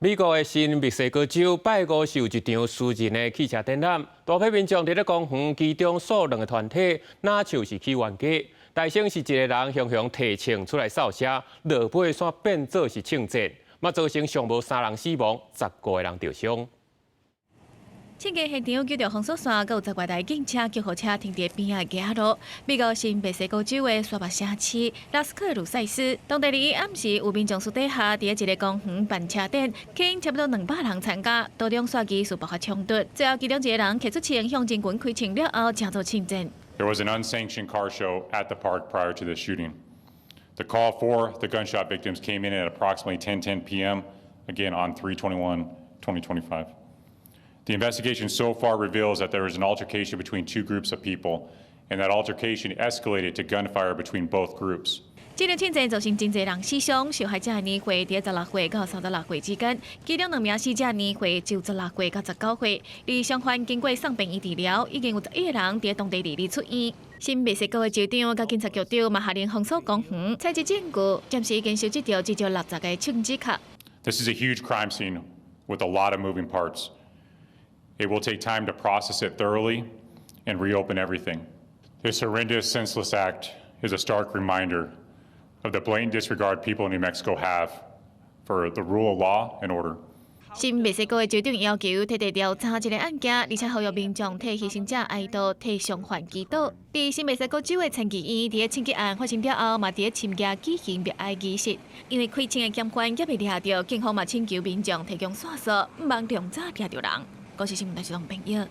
美國的新墨西哥州拜五是有一場私人的汽車展覽，大批民眾佇咧公園，其中數兩個團體，若像是去冤家。大先是一个人雄雄提槍出來掃射，落尾煞變做是槍戰，嘛造成上無三人死亡，15個人著傷。槍擊現場幾條封鎖線，閣有10外台警車、救護車停佇邊仔的街仔路。美國新墨西哥州的沙漠城市拉斯克魯塞斯，當地日暗時有民眾私底下佇一个公園辦車展，吸引差不多200人參加。當中煞疑似爆發衝突，最後其中一个人提出槍向人群開槍了後，成做槍戰。 There was an unsanctioned car show at the park prior to the shooting. The call for the gunshot victims came in at approximately 10:10 p.m. again on 3/21/2025. The investigation so far reveals that there was an altercation between two groups of people, and that altercation escalated to gunfire between both groups. 這場槍戰造成真濟人死傷，受害者的年歲佇16歲到36歲之間，其中兩名死者年歲就16歲到19歲。而傷患經過送病院治療，已經有11個人佇當地二日出院。新墨西哥的州長佮警察局長嘛下令封鎖公園，採集證據，暫時已經收集著至少60個槍指殼。 This is a huge crime scene with a lot of moving parts. It will take time to process it thoroughly and reopen everything. This horrendous, senseless act is a stark reminder of the blatant disregard people in New Mexico have for the rule of law and order. 新墨西哥的州長要求徹底調查這个案件，而且呼籲民眾替犧牲者哀悼，替傷患祈禱。佇新墨西哥州的參議院，佇咧槍擊案發生了後，嘛佇咧深夜舉行默哀儀式。因為開槍的嫌犯猶未掠著，警方嘛請求民眾提供線索，毋茫量早掠著人。公視新聞台是龍朋友。